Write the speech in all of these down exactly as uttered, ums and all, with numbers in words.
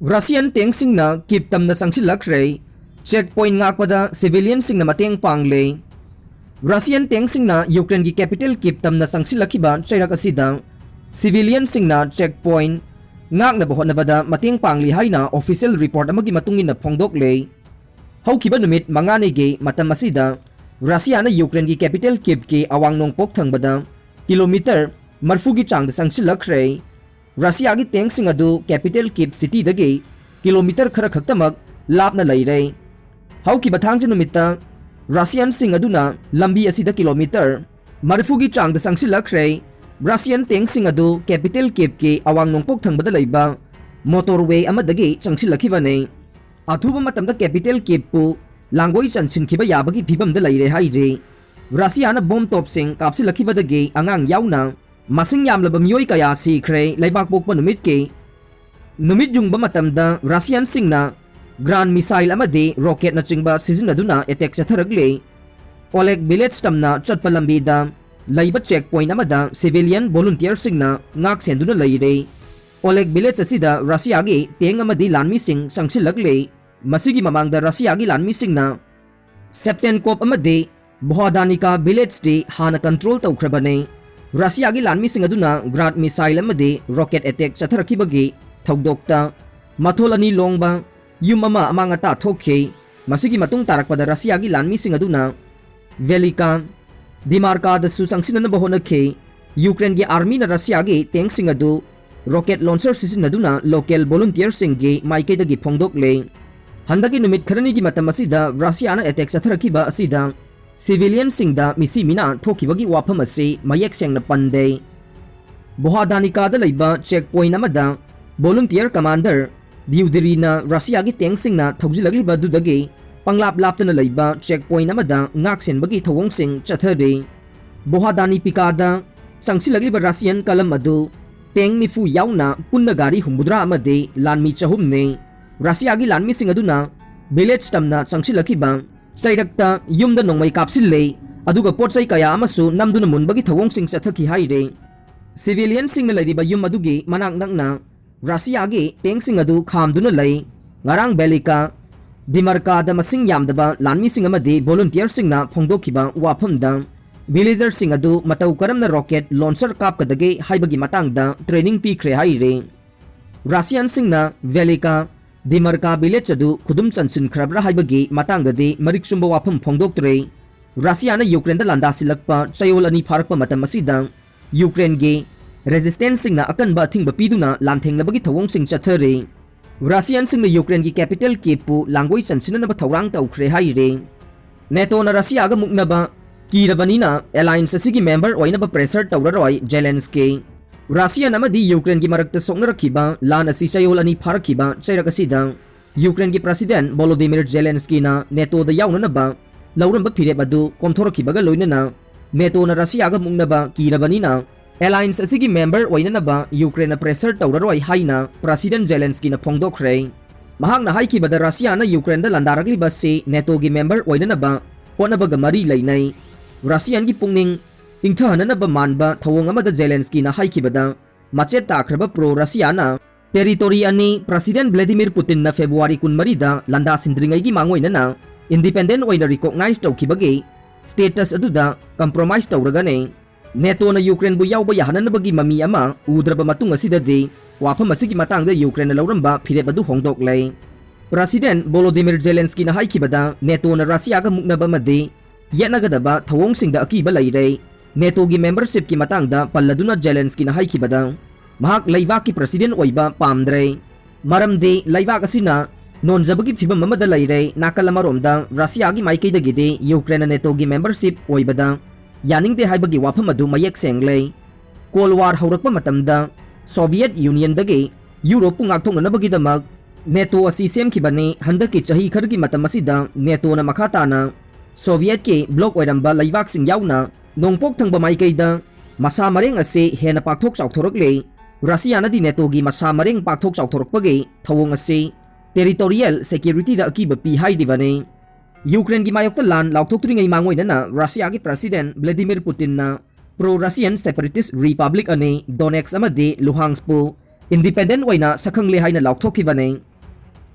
Russian tankꯁꯤꯡꯅ Kyiv ꯇꯝꯅ ꯆꯪꯁꯤꯜꯂꯛꯈ꯭ꯔꯦ꯫ Checkpoint ꯉꯥꯛꯄꯗ civilianꯁꯤꯡꯅ ꯃꯇꯦꯡ ꯄꯥꯡꯂꯦ꯫ Russian tankꯁꯤꯡꯅ Ukraineꯒꯤ capital Kyiv ꯇꯝꯅ ꯆꯪꯁꯤꯜꯂꯛꯈꯤꯕ ꯆꯩꯔꯛ ꯑꯁꯤꯗ civilianꯁꯤꯡꯅ checkpoint ꯉꯥꯛꯅꯕ ꯍꯣꯠꯅꯕꯗ ꯃꯇꯦꯡ ꯄꯥꯡꯂꯤ ꯍꯥꯏꯅ official report ꯑꯃꯒꯤ ꯃꯇꯨꯡ ꯏꯟꯅ ꯐꯣꯡꯗꯣꯛꯂꯦ꯫ ꯍꯧꯈꯤꯕ ꯅꯨꯃꯤꯠ ꯃꯉꯥꯅꯤꯒꯤ ꯃꯇꯝ ꯑꯁꯤꯗ Russiaꯅ Ukraineꯒꯤ capital Kyivꯀꯤ ꯑꯋꯥꯡ ꯅꯣꯡꯄꯣꯛ ꯊꯪꯕꯗ kilometre ꯃꯔꯤꯐꯨꯒꯤ ꯆꯥꯡꯗ ꯆꯪꯁꯤꯜꯂꯛꯈ꯭ꯔꯦ꯫ Russiaꯒꯤ tankꯁꯤꯡ ꯑꯗꯨ capital Kyiv cityꯗꯒꯤ kilometre ꯈꯔ ꯈꯛꯇꯃꯛ ꯂꯥꯞꯅ ꯂꯩꯔꯦ꯫ ꯍꯧꯈꯤꯕ ꯊꯥꯡꯖ ꯅꯨꯃꯤꯠꯇ Russianꯁꯤꯡ ꯑꯗꯨꯅ ꯂꯝꯕꯤ ꯑꯁꯤꯗ kilometre ꯃꯔꯤꯐꯨꯒꯤ ꯆꯥꯡꯗ ꯆꯪꯁꯤꯜꯂꯛꯈ꯭ꯔꯦ꯫ Russian tankꯁꯤꯡ ꯑꯗꯨ capital Kyivꯀꯤ ꯑꯋꯥꯡ ꯅꯣꯡꯄꯣꯛ ꯊꯪꯕꯗ ꯂꯩꯕ motorway ꯑꯃꯗꯒꯤ ꯆꯪꯁꯤꯜꯂꯛꯈꯤꯕꯅꯤ꯫ ꯑꯊꯨꯕ ꯃꯇꯝꯗ capital Kyivꯄꯨ ꯂꯥꯡꯒꯣꯏ ꯆꯟꯁꯤꯟꯈꯤꯕ ꯌꯥꯕꯒꯤ ꯐꯤꯕꯝꯗ ꯂꯩꯔꯦ ꯍꯥꯏꯔꯤ꯫ Russiaꯅ bomb ꯇꯣꯞꯁꯤꯡ ꯀꯥꯞꯁꯤꯜꯂꯛꯈꯤꯕꯗꯒꯤ ꯑꯉꯥꯡ ꯌꯥꯎꯅ ꯃꯁꯤꯡ ꯌꯥꯝꯂꯕ ꯃꯤꯑꯣꯏ ꯀꯌꯥ ꯁꯤꯈ꯭ꯔꯦ꯫ ꯂꯩꯕꯥꯛꯄꯣꯛꯄ ꯅꯨꯃꯤꯠꯀꯤ ꯅꯨꯃꯤꯠ ꯌꯨꯡꯕ ꯃꯇꯝꯗ Russianꯁꯤꯡꯅ ground missile ꯑꯃꯗꯤ rocketꯅꯆꯤꯡꯕ ꯁꯤꯖꯤꯟꯅꯗꯨꯅ attack ꯆꯠꯊꯔꯛꯂꯤ꯫ Oleg Village ꯇꯝꯅ ꯆꯠꯄ ꯂꯝꯕꯤꯗ ꯂꯩꯕ checkpoint ꯑꯃꯗ civilian volunteerꯁꯤꯡꯅ ꯉꯥꯛ ꯁꯦꯟꯗꯨꯅ ꯂꯩꯔꯦ꯫ Oleg Village ꯑꯁꯤꯗ Russiaꯒꯤ tank ꯑꯃꯗꯤ ꯂꯥꯟꯃꯤꯁꯤꯡ ꯆꯪꯁꯤꯜꯂꯛꯂꯦ꯫ ꯃꯁꯤꯒꯤ ꯃꯃꯥꯡꯗ Russiaꯒꯤ ꯂꯥꯟꯃꯤꯁꯤꯡꯅ Shevchenkov ꯑꯃꯗꯤ Bohodanikha Villageꯇꯤ ꯍꯥꯟꯅ control ꯇꯧꯈ꯭ꯔꯕꯅꯤ꯫ Russiaꯒꯤ ꯂꯥꯟꯃꯤꯁꯤꯡ ꯑꯗꯨꯅ ground missile ꯑꯃꯗꯤ rocket attack ꯆꯠꯊꯔꯛꯈꯤꯕꯒꯤ ꯊꯧꯗꯣꯛꯇ ꯃꯊꯣꯜ ꯑꯅꯤ ꯂꯣꯡꯕ ꯌꯨꯝ ꯑꯃ ꯑꯃꯥꯡ ꯑꯇꯥ ꯊꯣꯛꯈꯤ꯫ ꯃꯁꯤꯒꯤ ꯃꯇꯨꯡ ꯇꯥꯔꯛꯄꯗ Russiaꯒꯤ ꯂꯥꯟꯃꯤꯁꯤꯡ ꯑꯗꯨꯅ Velika Dimarkadꯁꯨ ꯆꯪꯁꯤꯟꯅꯅꯕ ꯍꯣꯠꯅꯈꯤ꯫ Ukraineꯒꯤ armyꯅ Russiaꯒꯤ tankꯁꯤꯡ ꯑꯗꯨ rocket launcher ꯁꯤꯖꯤꯟꯅꯗꯨꯅ local volunteerꯁꯤꯡꯒꯤ ꯃꯥꯏꯀꯩꯗꯒꯤ ꯐꯣꯡꯗꯣꯛꯂꯦ꯫ ꯍꯟꯗꯛꯀꯤ ꯅꯨꯃꯤꯠ ꯈꯔꯅꯤꯒꯤ ꯃꯇꯝ ꯑꯁꯤꯗ Russiaꯅ attack ꯆꯠꯊꯔꯛꯈꯤꯕ ꯑꯁꯤꯗ civilianꯁꯤꯡꯗ ꯃꯤꯁꯤ ꯃꯤꯅꯥ ꯊꯣꯛꯈꯤꯕꯒꯤ ꯋꯥꯐꯝ ꯑꯁꯤ ꯃꯌꯦꯛ ꯁꯦꯡꯅ ꯄꯟꯗꯦ꯫ Bohodanikhaꯗ ꯂꯩꯕ checkpoint ꯑꯃꯗ volunteer commander Diudiriꯅ Russiaꯒꯤ tankꯁꯤꯡꯅ ꯊꯧꯖꯤꯜꯂꯛꯂꯤꯕ ꯑꯗꯨꯗꯒꯤ ꯄꯪꯂꯥꯞ ꯂꯥꯞꯇꯅ ꯂꯩꯕ checkpoint ꯑꯃꯗ ꯉꯥꯛ ꯁꯦꯟꯕꯒꯤ ꯊꯧꯑꯣꯡꯁꯤꯡ ꯆꯠꯊꯔꯤ꯫ Bohodanikhaꯗ ꯆꯪꯁꯤꯜꯂꯛꯂꯤꯕ Russian ꯀꯂꯝ ꯑꯗꯨ tank ꯅꯤꯐꯨ ꯌꯥꯎꯅ ꯄꯨꯟꯅ ꯒꯥꯔꯤ ꯍꯨꯝꯐꯨꯇꯔꯥ ꯑꯃꯗꯤ ꯂꯥꯟꯃꯤ ꯆꯍꯨꯝꯅꯤ꯫ Russiaꯒꯤ ꯂꯥꯟꯃꯤꯁꯤꯡ ꯑꯗꯨꯅ village ꯇꯝꯅ ꯆꯪꯁꯤꯜꯂꯛꯈꯤꯕ ꯆꯩꯔꯛꯇ ꯌꯨꯝꯗ ꯅꯣꯡꯃꯩ ꯀꯥꯞꯁꯤꯜꯂꯦ, ꯑꯗꯨꯒ ꯄꯣꯠ ꯆꯩ ꯀꯌꯥ ꯑꯃꯁꯨ ꯅꯝꯗꯨꯅ ꯃꯨꯟꯕꯒꯤ ꯊꯧꯑꯣꯡꯁꯤꯡ ꯆꯠꯊꯈꯤ ꯍꯥꯏꯔꯤ꯫ Civilianꯁꯤꯡꯅ ꯂꯩꯔꯤꯕ ꯌꯨꯝ ꯑꯗꯨꯒꯤ ꯃꯅꯥꯛ ꯅꯛꯅ ꯔꯁꯤꯌꯥꯒꯤ ꯇꯦꯡꯁꯤꯡ ꯑꯗꯨ ꯈꯥꯝꯗꯨꯅ ꯂꯩ꯫ ꯉꯔꯥꯡ ꯕꯦꯂꯤꯀꯥ ꯗꯤꯃꯔꯀꯥꯗ ꯃꯁꯤꯡ ꯌꯥꯝꯗꯕ ꯂꯥꯟꯃꯤꯁꯤꯡ ꯑꯃꯗꯤ ꯚꯣꯂꯨꯟꯇꯤꯌꯔꯁꯤꯡꯅ ꯐꯣꯡꯗꯣꯛꯈꯤꯕ ꯋꯥꯐꯝꯗ, ꯚꯤꯂꯦꯖꯔꯁꯤꯡ ꯑꯗꯨ ꯃꯇꯧ ꯀꯔꯝꯅ ꯔꯣꯀꯦꯠ ꯂꯣꯟꯆꯔ ꯀꯥꯞꯀꯗꯒꯦ ꯍꯥꯏꯕꯒꯤ ꯃꯇꯥꯡꯗ ꯇ꯭ꯔꯦꯅꯤꯡ ꯄꯤꯈ꯭ꯔꯦ ꯍꯥꯏꯔꯤ꯫ ꯔꯁꯤꯌꯥꯟꯁꯤꯡꯅ ꯚꯦꯂꯤꯀꯥ ꯗꯤꯃꯔꯀꯥ ꯚꯤꯂꯦꯖ ꯑꯗꯨ ꯈꯨꯗꯨꯝ ꯆꯟꯁꯤꯟꯈ꯭ꯔꯕ꯭ꯔꯥ ꯍꯥꯏꯕꯒꯤ ꯃꯇꯥꯡꯗꯗꯤ ꯃꯔꯤꯛ ꯆꯨꯝꯕ ꯋꯥꯐꯝ ꯐꯣꯡꯗꯣꯛꯇ꯭ꯔꯦ꯫ ꯔꯁꯤꯌꯥꯅ ꯌꯨꯀ꯭ꯔꯦꯟꯗ ꯂꯥꯟꯗꯥꯁꯤꯜꯂꯛꯄ ꯆꯌꯣꯜ ꯑꯅꯤ ꯐꯥꯔꯛꯄ ꯃꯇꯝ ꯑꯁꯤꯗ, ꯌꯨꯀ꯭ꯔꯦꯟꯒꯤ ꯔꯦꯖꯤꯁꯇꯦꯟꯁꯁꯤꯡꯅ ꯑꯀꯟꯕ ꯑꯊꯤꯡꯕ ꯄꯤꯗꯨꯅ ꯂꯥꯟꯊꯦꯡꯅꯕꯒꯤ ꯊꯧꯑꯣꯡꯁꯤꯡ ꯆꯠꯊꯔꯤ꯫ ꯔꯁꯤꯌꯥꯟꯁꯤꯡꯅ ꯌꯨꯀ꯭ꯔꯦꯟꯒꯤ ꯀꯦꯄꯤꯇꯦꯜ ꯀꯤꯞꯄꯨ ꯂꯥꯡꯒꯣꯏ ꯆꯟꯁꯤꯟꯅꯅꯕ ꯊꯧꯔꯥꯡ ꯇꯧꯈ꯭ꯔꯦ ꯍꯥꯏꯔꯤ꯫ ꯅꯦꯇꯣꯅ ꯔꯁꯤꯌꯥꯒ ꯃꯨꯛꯅꯕ ꯀꯤꯔꯕꯅꯤꯅ ꯑꯦꯂꯥꯏꯟꯁ ꯑꯁꯤꯒꯤ ꯃꯦꯝꯕꯔ ꯑꯣꯏꯅꯕ ꯄ꯭ꯔꯦꯁꯔ ꯇꯧꯔꯔꯣꯏ, ꯖꯦꯂꯦꯟꯁꯀꯤ꯫ ꯔꯁꯤꯌꯥꯟ ꯑꯃꯗꯤ ꯌꯨꯀ꯭ꯔꯦꯟꯒꯤ ꯃꯔꯛꯇ ꯁꯣꯛꯅꯔꯛꯈꯤꯕ ꯂꯥꯟ ꯑꯁꯤ ꯆꯌꯣꯜ ꯑꯅꯤ ꯐꯥꯔꯛꯈꯤꯕ ꯆꯩꯔꯛ ꯑꯁꯤꯗ, ꯌꯨꯀ꯭ꯔꯦꯟꯒꯤ ꯄ꯭ꯔꯁꯤꯗꯦꯟ ꯚꯣꯂꯣꯗꯤꯃꯤꯔ ꯖꯦꯂꯦꯟꯁꯀꯤꯅ ꯅꯦꯇꯣꯗ ꯌꯥꯎꯅꯅꯕ ꯂꯧꯔꯝꯕ ꯐꯤꯔꯦꯞ ꯑꯗꯨ ꯀꯣꯝꯊꯣꯔꯛꯈꯤꯕꯒ ꯂꯣꯏꯅꯅ, ꯅꯦꯇꯣꯅ ꯔꯁꯤꯌꯥꯒ ꯃꯨꯛꯅꯕ ꯀꯤꯔꯕꯅꯤꯅ ꯑꯦꯂꯥꯏꯟꯁ ꯑꯁꯤꯒꯤ ꯃꯦꯝꯕꯔ ꯑꯣꯏꯅꯅꯕ ꯌꯨꯀ꯭ꯔꯦꯟꯅ ꯄ꯭ꯔꯦꯁꯔ ꯇꯧꯔꯔꯣꯏ ꯍꯥꯏꯅ ꯄ꯭ꯔꯁꯤꯗꯦꯟ ꯖꯦꯂꯦꯟꯁꯀꯤꯅ ꯐꯣꯡꯗꯣꯛꯈ꯭ꯔꯦ꯫ ꯃꯍꯥꯛꯅ ꯍꯥꯏꯈꯤꯕꯗ, ꯔꯁꯤꯌꯥꯅ ꯌꯨꯀ꯭ꯔꯦꯟꯗ ꯂꯥꯟꯗꯥꯔꯛꯂꯤꯕ ꯑꯁꯤ ꯅꯦꯇꯣꯒꯤ ꯃꯦꯝꯕꯔ ꯑꯣꯏꯅꯅꯕ ꯍꯣꯠꯅꯕꯒ ꯃꯔꯤ ꯂꯩꯅꯩ꯫ ꯔꯁꯤꯌꯥꯟꯒꯤ ꯄꯨꯛꯅꯤꯡ ꯏꯪꯊꯍꯟꯅꯅꯕ ꯃꯥꯟꯕ ꯊꯧꯑꯣꯡ ꯑꯃꯗ ꯖꯦꯂꯦꯟꯁꯀꯤꯅ ꯍꯥꯏꯈꯤꯕꯗ, ꯃꯆꯦꯠ ꯇꯥꯈ꯭ꯔꯕ ꯄ꯭ꯔꯣ ꯔꯁꯤꯌꯥꯅ ꯇꯦꯔꯤꯇꯣꯔꯤ ꯑꯅꯤ ꯄ꯭ꯔꯁꯤꯗꯦꯟ ꯚ꯭ꯂꯦꯗꯤꯃꯤꯔ ꯄꯨꯇꯤꯟꯅ ꯐꯦꯕ꯭ꯔꯨꯋꯥꯔꯤ ꯀꯨꯟꯃꯔꯤꯗ ꯂꯥꯟꯗꯥꯁꯤꯟꯗ꯭ꯔꯤꯉꯩꯒꯤ ꯃꯥꯡꯑꯣꯏꯅꯅ ꯏꯟꯗꯤꯄꯦꯟꯗꯦꯟ ꯑꯣꯏꯅ ꯔꯤꯀꯣꯛꯅꯥꯏꯖ ꯇꯧꯈꯤꯕꯒꯤ ꯁ꯭ꯇꯦꯇꯁ ꯑꯗꯨꯗ ꯀꯝꯄ꯭ꯔꯣꯃꯥꯏꯖ ꯇꯧꯔꯒꯅꯤ꯫ ꯅꯦꯇꯣꯅ ꯌꯨꯀ꯭ꯔꯦꯟꯕꯨ ꯌꯥꯎꯕ ꯌꯥꯍꯟꯅꯅꯕꯒꯤ ꯃꯃꯤ ꯑꯃ ꯎꯗ꯭ꯔꯕ ꯃꯇꯨꯡ ꯑꯁꯤꯗꯗꯤ, ꯋꯥꯐꯝ ꯑꯁꯤꯒꯤ ꯃꯇꯥꯡꯗ ꯌꯨꯀ꯭ꯔꯦꯟꯅ ꯂꯧꯔꯝꯕ ꯐꯤꯔꯦꯞ ꯑꯗꯨ ꯍꯣꯡꯗꯣꯛꯂꯦ꯫ ꯄ꯭ꯔꯁꯤꯗꯦꯟ ꯚꯣꯂꯣꯗꯤꯃꯤꯔ ꯖꯦꯂꯦꯟꯁꯀꯤꯅ ꯍꯥꯏꯈꯤꯕꯗ, ꯅꯦꯇꯣꯅ ꯔꯁꯤꯌꯥꯒ ꯃꯨꯛꯅꯕ ꯑꯃꯗꯤ ꯌꯦꯠꯅꯒꯗꯕ ꯊꯧꯑꯣꯡꯁꯤꯡꯗ ꯑꯀꯤꯕ ꯂꯩꯔꯦ꯫ ꯅꯦꯇꯣꯒꯤ ꯃꯦꯝꯕꯔꯁꯤꯞꯀꯤ ꯃꯇꯥꯡꯗ ꯄꯜꯂꯗꯨꯅ ꯖꯦꯂꯦꯟꯁꯀꯤꯅ ꯍꯥꯏꯈꯤꯕꯗ, ꯃꯍꯥꯛ ꯂꯩꯕꯥꯛꯀꯤ ꯄ꯭ꯔꯁꯤꯗꯦꯟ ꯑꯣꯏꯕ ꯄꯥꯝꯗ꯭ꯔꯦ, ꯃꯔꯝꯗꯤ ꯂꯩꯕꯥꯛ ꯑꯁꯤꯅ ꯅꯣꯟꯖꯕꯒꯤ ꯐꯤꯚꯝ ꯑꯃꯗ ꯂꯩꯔꯦ꯫ ꯅꯥꯀꯜ ꯑꯃꯔꯣꯝꯗ, ꯔꯁꯤꯌꯥꯒꯤ ꯃꯥꯏꯀꯩꯗꯒꯤꯗꯤ ꯌꯨꯀ꯭ꯔꯦꯟꯅ ꯅꯦꯇꯣꯒꯤ ꯃꯦꯝꯕꯔꯁꯤꯞ ꯑꯣꯏꯕꯗ ꯌꯥꯅꯤꯡꯗꯦ ꯍꯥꯏꯕꯒꯤ ꯋꯥꯐꯝ ꯑꯗꯨ ꯃꯌꯦꯛ ꯁꯦꯡꯂꯦ꯫ ꯀꯣꯜ ꯋꯥꯔ ꯍꯧꯔꯛꯄ ꯃꯇꯝꯗ, ꯁꯣꯚꯤꯌꯦꯠ ꯌꯨꯅꯤꯌꯟꯗꯒꯤ ꯌꯨꯔꯣꯞꯄꯨ ꯉꯥꯛꯊꯣꯛꯅꯅꯕꯒꯤꯗꯃꯛ ꯅꯦꯇꯣ ꯑꯁꯤ ꯁꯦꯝꯈꯤꯕꯅꯤ꯫ ꯍꯟꯗꯛꯀꯤ ꯆꯍꯤ ꯈꯔꯒꯤ ꯃꯇꯝ ꯑꯁꯤꯗ ꯅꯦꯇꯣꯅ ꯃꯈꯥ ꯇꯥꯅ ꯁꯣꯚꯤꯌꯦꯠꯀꯤ ꯕ꯭ꯂꯣꯛ ꯑꯣꯏꯔꯝꯕ ꯂꯩꯕꯥꯛꯁꯤꯡ ꯌꯥꯎꯅ ꯅꯣꯡꯄꯣꯛ ꯊꯪꯕ ꯃꯥꯏꯀꯩꯗ ꯃꯁꯥ ꯃꯔꯦꯡ ꯑꯁꯤ ꯍꯦꯟꯅ ꯄꯥꯛꯊꯣꯛ ꯆꯥꯎꯊꯣꯔꯛꯂꯤ꯫ ꯔꯁꯤꯌꯥꯅꯗꯤ ꯅꯦꯇꯣꯒꯤ ꯃꯁꯥ ꯃꯔꯦꯡ ꯄꯥꯛꯊꯣꯛ ꯆꯥꯎꯊꯣꯔꯛꯄꯒꯤ ꯊꯧꯑꯣꯡ ꯑꯁꯤ ꯇꯦꯔꯤꯇꯣꯔꯤꯌꯦꯜ ꯁꯦꯀ꯭ꯌꯨꯔꯤꯇꯤꯗ ꯑꯀꯤꯕ ꯄꯤ ꯍꯥꯏꯔꯤꯕꯅꯤ꯫ ꯌꯨꯀ꯭ꯔꯦꯟꯒꯤ ꯃꯥꯌꯣꯛꯇ ꯂꯥꯟ ꯂꯥꯎꯊꯣꯛꯇ꯭ꯔꯤꯉꯩ ꯃꯥꯡꯑꯣꯏꯅꯅ ꯔꯁꯤꯌꯥꯒꯤ ꯄ꯭ꯔꯁꯤꯗꯦꯟ ꯚ꯭ꯂꯦꯗꯤꯃꯤꯔ ꯄꯨꯇꯤꯟꯅ ꯄ꯭ꯔꯣ ꯔꯁꯤꯌꯟ ꯁꯦꯄꯔꯦꯇꯤꯁ ꯔꯤꯄꯕ꯭ꯂꯤꯛ ꯑꯅꯤ, ꯗꯣꯅꯦꯠꯁ ꯑꯃꯗꯤ ꯂꯨꯍꯥꯟꯁꯄꯨ independent ꯑꯣꯏꯅ ꯁꯛꯈꯪꯂꯦ ꯍꯥꯏꯅ ꯂꯥꯎꯊꯣꯛꯈꯤꯕꯅꯤ꯫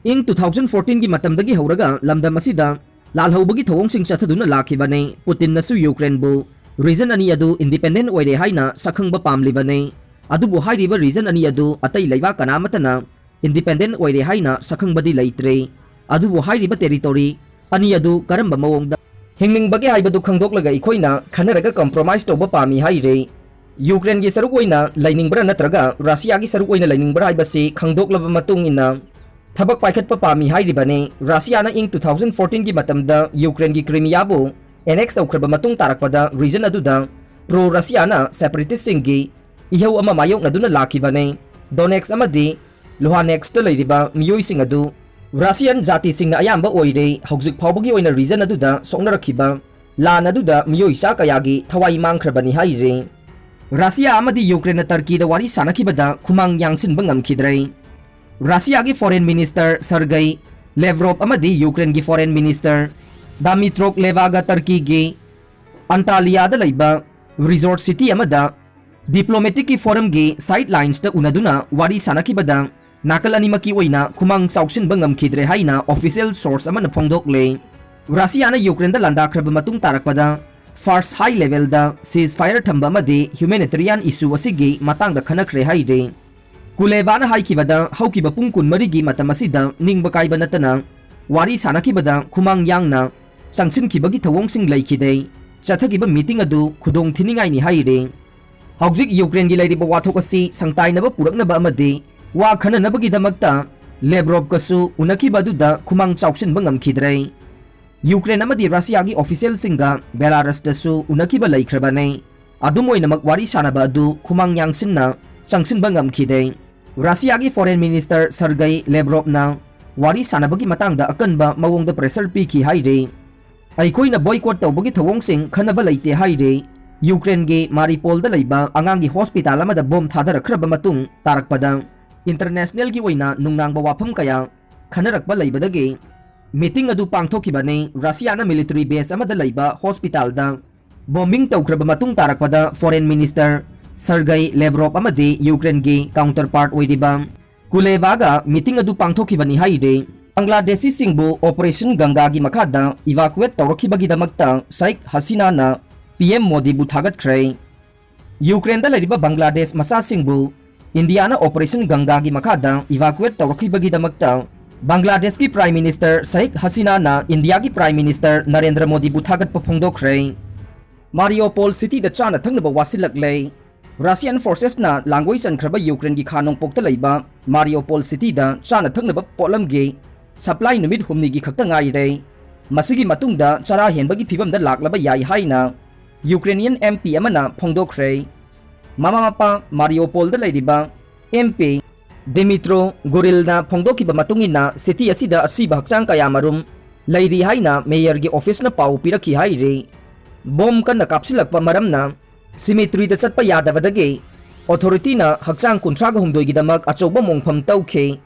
ꯏꯪ two thousand fourteen ꯒꯤ ꯃꯇꯝꯗꯒꯤ ꯍꯧꯔꯒ ꯂꯝꯗꯝ ꯑꯁꯤꯗ ꯂꯥꯜꯍꯧꯕꯒꯤ ꯊꯧꯑꯣꯡꯁꯤꯡ ꯆꯠꯊꯗꯨꯅ ꯂꯥꯛꯈꯤꯕꯅꯤ꯫ ꯄꯨꯇꯤꯟꯅꯁꯨ ꯌꯨꯀ꯭ꯔꯦꯟꯕꯨ region ꯑꯅꯤ ꯑꯗꯨ independent ꯑꯣꯏꯔꯦ ꯍꯥꯏꯅ ꯁꯛꯈꯪꯕ ꯄꯥꯝꯂꯤꯕꯅꯤ꯫ ꯑꯗꯨꯕꯨ ꯍꯥꯏꯔꯤꯕ region ꯑꯅꯤ ꯑꯗꯨ ꯑꯇꯩ ꯂꯩꯕꯥꯛ ꯀꯅꯥ ꯑꯃꯠꯇꯅ independent ꯑꯣꯏꯔꯦ ꯍꯥꯏꯅ ꯁꯛꯈꯪꯕꯗꯤ ꯂꯩꯇ꯭ꯔꯦ꯫ ꯑꯗꯨꯕꯨ ꯍꯥꯏꯔꯤꯕ territory ꯑꯅꯤ ꯑꯗꯨ ꯀꯔꯝꯕ ꯃꯑꯣꯡꯗ ꯍꯤꯡꯅꯤꯡꯕꯒꯦ ꯍꯥꯏꯕꯗꯨ ꯈꯪꯗꯣꯛꯂꯒ ꯑꯩꯈꯣꯏꯅ ꯈꯟꯅꯔꯒ compromise ꯇꯧꯕ ꯄꯥꯝꯃꯤ ꯍꯥꯏꯔꯦ꯫ ꯌꯨꯀ꯭ꯔꯦꯟꯒꯤ ꯁꯔꯨꯛ ꯑꯣꯏꯅ ꯂꯩꯅꯤꯡꯕ꯭ꯔꯥ ꯅꯠꯇ꯭ꯔꯒ ꯔꯁꯤꯌꯥꯒꯤ ꯁꯔꯨꯛ ꯑꯣꯏꯅ ꯂꯩꯅꯤꯡꯕ꯭ꯔꯥ ꯍꯥꯏꯕꯁꯤ ꯈꯪꯗꯣꯛꯂꯕ ꯃꯇꯨꯡ ꯏꯟꯅ ꯊꯕꯛ ꯄꯥꯏꯈꯠꯄ ꯄꯥꯝꯃꯤ ꯍꯥꯏꯔꯤꯕꯅꯤ꯫ ꯔꯁꯤꯌꯥꯅ ꯏꯪ two thousand fourteen ꯒꯤ ꯃꯇꯝꯗ ꯌꯨꯀ꯭ꯔꯦꯟꯒꯤ ꯀ꯭ꯔꯤꯃꯤꯌꯥꯕꯨ annex ꯇꯧꯈ꯭ꯔꯕ ꯃꯇꯨꯡ ꯇꯥꯔꯛꯄꯗ region ꯑꯗꯨꯗ pro ꯔꯁꯤꯌꯥꯅ separatist ꯁꯤꯡꯒꯤ ꯏꯍꯧ ꯑꯃ ꯃꯥꯌꯣꯛꯅꯗꯨꯅ ꯂꯥꯛꯈꯤꯕꯅꯤ꯫ Donetsk ꯑꯃꯗꯤ Luhansk ꯇ ꯂꯩꯔꯤꯕ ꯃꯤꯑꯣꯏꯁꯤꯡ ꯑꯗꯨ Russian ꯖꯥꯇꯤꯁꯤꯡꯅ ꯑꯌꯥꯝꯕ ꯑꯣꯏꯔꯦ꯫ ꯍꯧꯖꯤꯛ ꯐꯥꯎꯕꯒꯤ ꯑꯣꯏꯅ region ꯑꯗꯨꯗ ꯁꯣꯛꯅꯔꯛꯈꯤꯕ ꯂꯥꯟ ꯑꯗꯨꯗ ꯃꯤꯑꯣꯏ ꯆꯥ ꯀꯌꯥꯒꯤ ꯊꯋꯥꯏ ꯃꯥꯡꯈ꯭ꯔꯕꯅꯤ ꯍꯥꯏꯔꯤ꯫ ꯔꯁꯤꯌꯥ ꯑꯃꯗꯤ ꯌꯨꯀ꯭ꯔꯦꯟꯅ ꯇꯔꯀꯤꯗ ꯋꯥꯔꯤ ꯁꯥꯅꯈꯤꯕꯗ ꯈꯨꯃꯥꯡ ꯌꯥꯡꯁꯤꯟꯕ ꯉꯝꯈꯤꯗ꯭ꯔꯦ꯫ ꯔꯁꯤꯌꯥꯒꯤ foreign minister Sergei Lavrov ꯑꯃꯗꯤ ꯌꯨꯀ꯭ꯔꯦꯟꯒꯤ foreign minister Dmytro Kuleba ꯒ ꯇꯔꯀꯤꯒꯤ ꯑꯟꯇꯥꯂꯤꯌꯥꯗ ꯂꯩꯕ resort city ꯑꯃꯗ diplomatic ꯀꯤ forum ꯒꯤ sidelines ꯇ ꯎꯅꯗꯨꯅ ꯋꯥꯔꯤ ꯁꯥꯅꯈꯤꯕꯗ ꯅꯥꯀꯜ ꯑꯅꯤꯃꯛꯀꯤ ꯑꯣꯏꯅ ꯈꯨꯃꯥꯡ ꯆꯥꯎꯁꯤꯟꯕ ꯉꯝꯈꯤꯗ꯭ꯔꯦ ꯍꯥꯏꯅ official source ꯑꯃꯅ ꯐꯣꯡꯗꯣꯛꯂꯦ꯫ ꯔꯁꯤꯌꯥꯅ ꯌꯨꯀ꯭ꯔꯦꯟꯗ ꯂꯥꯟꯗꯥꯈ꯭ꯔꯕ ꯃꯇꯨꯡ ꯇꯥꯔꯛꯄꯗ first high level ꯗ ceasefire ꯊꯝꯕ ꯑꯃꯗꯤ humanitarian issue ꯑꯁꯤꯒꯤ ꯃꯇꯥꯡꯗ ꯈꯟꯅꯈ꯭ꯔꯦ ꯍꯥꯏꯔꯤ꯫ ꯀꯨꯂꯦꯕꯥꯅ ꯍꯥꯏꯈꯤꯕꯗ, ꯍꯧꯈꯤꯕ ꯄꯨꯡ ꯀꯨꯟꯃꯔꯤꯒꯤ ꯃꯇꯝ ꯑꯁꯤꯗ ꯅꯤꯡꯕ ꯀꯥꯏꯕ ꯅꯠꯇꯅ ꯋꯥꯔꯤ ꯁꯥꯅꯈꯤꯕꯗ ꯈꯨꯃꯥꯡ ꯌꯥꯡꯅ ꯆꯪꯁꯤꯟꯈꯤꯕꯒꯤ ꯊꯧꯑꯣꯡꯁꯤꯡ ꯂꯩꯈꯤꯗꯦ꯫ ꯆꯠꯊꯈꯤꯕ meeting ꯑꯗꯨ ꯈꯨꯗꯣꯡ ꯊꯤꯅꯤꯡꯉꯥꯏꯅꯤ ꯍꯥꯏꯔꯤ꯫ ꯍꯧꯖꯤꯛ ꯌꯨꯀ꯭ꯔꯦꯟꯒꯤ ꯂꯩꯔꯤꯕ ꯋꯥꯊꯣꯛ ꯑꯁꯤ ꯁꯪꯇꯥꯏꯅꯕ ꯄꯨꯔꯛꯅꯕ ꯑꯃꯗꯤ ꯋꯥ ꯈꯟꯅꯅꯕꯒꯤꯗꯃꯛꯇ ꯂꯦꯕ꯭ꯔꯣꯞꯀꯁꯨ ꯎꯅꯈꯤꯕ ꯑꯗꯨꯗ ꯈꯨꯃꯥꯡ ꯆꯥꯎꯁꯤꯟꯕ ꯉꯝꯈꯤꯗ꯭ꯔꯦ꯫ ꯌꯨꯀ꯭ꯔꯦꯟ ꯑꯃꯗꯤ ꯔꯁꯤꯌꯥꯒꯤ official ꯁꯤꯡꯒ ꯕꯦꯂꯥꯔꯁꯇꯁꯨ ꯎꯅꯈꯤꯕ ꯂꯩꯈ꯭ꯔꯕꯅꯤ꯫ ꯑꯗꯨꯝ ꯑꯣꯏꯅꯃꯛ ꯋꯥꯔꯤ ꯁꯥꯅꯕ ꯑꯗꯨ ꯈꯨꯃꯥꯡ ꯌꯥꯡꯁꯤꯟꯅ ꯆꯪꯁꯤꯟꯕ ꯉꯝꯈꯤꯗꯦ꯫ ꯔꯁꯤꯌꯥꯒꯤ foreign minister Sergei Lavrov ꯅ ꯋꯥꯔꯤ ꯁꯥꯅꯕꯒꯤ ꯃꯇꯥꯡꯗ ꯑꯀꯟꯕ ꯃꯑꯣꯡꯗ pressure ꯄꯤꯈꯤ ꯍꯥꯏꯔꯤ꯫ ꯑꯩꯈꯣꯏꯅ boycott ꯇꯧꯕꯒꯤ ꯊꯧꯑꯣꯡꯁꯤꯡ ꯈꯟꯅꯕ ꯂꯩꯇꯦ ꯍꯥꯏꯔꯤ꯫ ꯌꯨꯀ꯭ꯔꯦꯟꯒꯤ ꯃꯥꯔꯤꯄꯣꯜꯗ ꯂꯩꯕ ꯑꯉꯥꯡꯒꯤ hospital ꯑꯃꯗ bomb ꯊꯥꯗꯔꯛꯈ꯭ꯔꯕ ꯃꯇꯨꯡ ꯇꯥꯔꯛꯄꯗ international ꯒꯤ ꯑꯣꯏꯅ ꯅꯨꯡꯅꯥꯡꯕ ꯋꯥꯐꯝ ꯀꯌꯥ ꯈꯟꯅꯔꯛꯄ ꯂꯩꯕꯗꯒꯤ meeting ꯑꯗꯨ ꯄꯥꯡꯊꯣꯛꯈꯤꯕꯅꯤ꯫ ꯔꯁꯤꯌꯥꯅ military base ꯑꯃꯗ ꯂꯩꯕ hospital ꯗ bombing ꯇꯧꯈ꯭ꯔꯕ ꯃꯇꯨꯡ ꯇꯥꯔꯛꯄꯗ foreign minister ꯁꯔꯒꯩ ꯂꯦꯕ꯭ꯔꯣꯞ ꯑꯃꯗꯤ ꯌꯨꯀ꯭ꯔꯦꯟꯒꯤ ꯀꯥꯎꯟꯇꯔꯄꯥꯔꯠ ꯑꯣꯏꯔꯤꯕ ꯀꯨꯂꯦꯕꯥꯒ ꯃꯤꯇꯤꯡ ꯑꯗꯨ ꯄꯥꯡꯊꯣꯛꯈꯤꯕꯅꯤ ꯍꯥꯏꯔꯤ꯫ ꯕꯪꯒ꯭ꯂꯥꯗꯦꯁꯤꯁꯤꯡꯕꯨ ꯑꯣꯄꯔꯦꯁꯟ ꯒꯪꯒꯥꯒꯤ ꯃꯈꯥꯗ ꯏꯚꯥꯀꯨꯋꯦꯠ ꯇꯧꯔꯛꯈꯤꯕꯒꯤꯗꯃꯛꯇ ꯁꯩꯈ ꯍꯁꯤꯅꯥꯅ ꯄꯤ ꯑꯦꯝ ꯃꯣꯗꯤꯕꯨ ꯊꯥꯒꯠꯈ꯭ꯔꯦ꯫ ꯌꯨꯀ꯭ꯔꯦꯟꯗ ꯂꯩꯔꯤꯕ ꯕꯪꯒ꯭ꯂꯥꯗꯦꯁ ꯃꯆꯥꯁꯤꯡꯕꯨ ꯏꯟꯗꯤꯌꯥꯅ ꯑꯣꯄꯔꯦꯁꯟ ꯒꯪꯒꯥꯒꯤ ꯃꯈꯥꯗ ꯏꯚꯥꯀꯨꯋꯦꯠ ꯇꯧꯔꯛꯈꯤꯕꯒꯤꯗꯃꯛꯇ ꯕꯪꯒ꯭ꯂꯥꯗꯦꯁꯀꯤ ꯄ꯭ꯔꯥꯏꯝ ꯃꯤꯅꯤꯁꯇꯔ ꯁꯩꯈ ꯍꯁꯤꯅꯥꯅ ꯏꯟꯗꯤꯌꯥꯒꯤ ꯄ꯭ꯔꯥꯏꯝ ꯃꯤꯅꯤꯁꯇꯔ ꯅꯔꯦꯟꯗ꯭ꯔ ꯃꯣꯗꯤꯕꯨ ꯊꯥꯒꯠꯄ ꯐꯣꯡꯗꯣꯛꯈ꯭ꯔꯦ꯫ ꯃꯥꯔꯤꯌꯣꯄꯣꯜ ꯁꯤꯇꯤꯗ ꯆꯥꯅ ꯊꯛꯅꯕ ꯋꯥꯠꯁꯤꯜꯂꯛꯂꯦ꯫ ꯔꯁꯤꯌꯥꯟ ꯐꯣꯔꯁꯦꯁꯅ ꯂꯥꯡꯒꯣꯏ ꯆꯟꯈ꯭ꯔꯕ ꯌꯨꯀ꯭ꯔꯦꯟꯒꯤ ꯈꯥ ꯅꯣꯡꯄꯣꯛꯇ ꯂꯩꯕ ꯃꯥꯔꯤꯌꯣꯄꯣꯜ ꯁꯤꯇꯤꯗ ꯆꯥꯅ ꯊꯛꯅꯕ ꯄꯣꯠꯂꯝꯒꯤ ꯁꯄ꯭ꯂꯥꯏ ꯅꯨꯃꯤꯠ ꯍꯨꯝꯅꯤꯒꯤ ꯈꯛꯇ ꯉꯥꯏꯔꯦ꯫ ꯃꯁꯤꯒꯤ ꯃꯇꯨꯡꯗ ꯆꯔꯥ ꯍꯦꯟꯕꯒꯤ ꯐꯤꯕꯝꯗ ꯂꯥꯛꯂꯕ ꯌꯥꯏ ꯍꯥꯏꯅ ꯌꯨꯀ꯭ꯔꯦꯅꯤꯌꯟ ꯑꯦꯝ ꯄꯤ ꯑꯃꯅ ꯐꯣꯡꯗꯣꯛꯈ꯭ꯔꯦ꯫ ꯃꯃꯥ ꯃꯄꯥ ꯃꯥꯔꯤꯌꯣꯄꯣꯜꯗ ꯂꯩꯔꯤꯕ ꯑꯦꯝ ꯄꯤ ꯗꯤꯃꯤꯇ꯭ꯔꯣ ꯒꯨꯔꯤꯜꯅ ꯐꯣꯡꯗꯣꯛꯈꯤꯕ ꯃꯇꯨꯡ ꯏꯟꯅ, ꯁꯤꯇꯤ ꯑꯁꯤꯗ ꯑꯁꯤꯕ ꯍꯛꯆꯥꯡ ꯀꯌꯥ ꯃꯔꯨꯝ ꯂꯩꯔꯤ ꯍꯥꯏꯅ ꯃꯦꯌꯔꯒꯤ ꯑꯣꯐꯤꯁꯅ ꯄꯥꯎ ꯄꯤꯔꯛꯈꯤ ꯍꯥꯏꯔꯤ꯫ ꯕꯣꯝ ꯀꯟꯅ ꯀꯥꯞꯁꯤꯜꯂꯛꯄ ꯃꯔꯝꯅ ꯁꯤꯃꯤꯇ꯭ꯔꯤꯗ ꯆꯠꯄ ꯌꯥꯗꯕꯗꯒꯤ ꯑꯣꯊꯣꯔꯤꯇꯤꯅ ꯍꯛꯆꯥꯡ ꯀꯨꯟꯊ꯭ꯔꯥꯒ ꯍꯨꯝꯗꯣꯏꯒꯤꯗꯃꯛ ꯑꯆꯧꯕ ꯃꯣꯡꯐꯝ ꯇꯧꯈꯤ꯫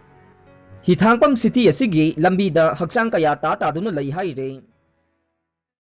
ꯍꯤꯊꯥꯡꯐꯝ ꯁꯤꯇꯤ ꯑꯁꯤꯒꯤ ꯂꯝꯕꯤꯗ ꯍꯛꯆꯥꯡ ꯀꯌꯥ ꯇꯥ ꯇꯥꯗꯨꯅ ꯂꯩ ꯍꯥꯏꯔꯤ꯫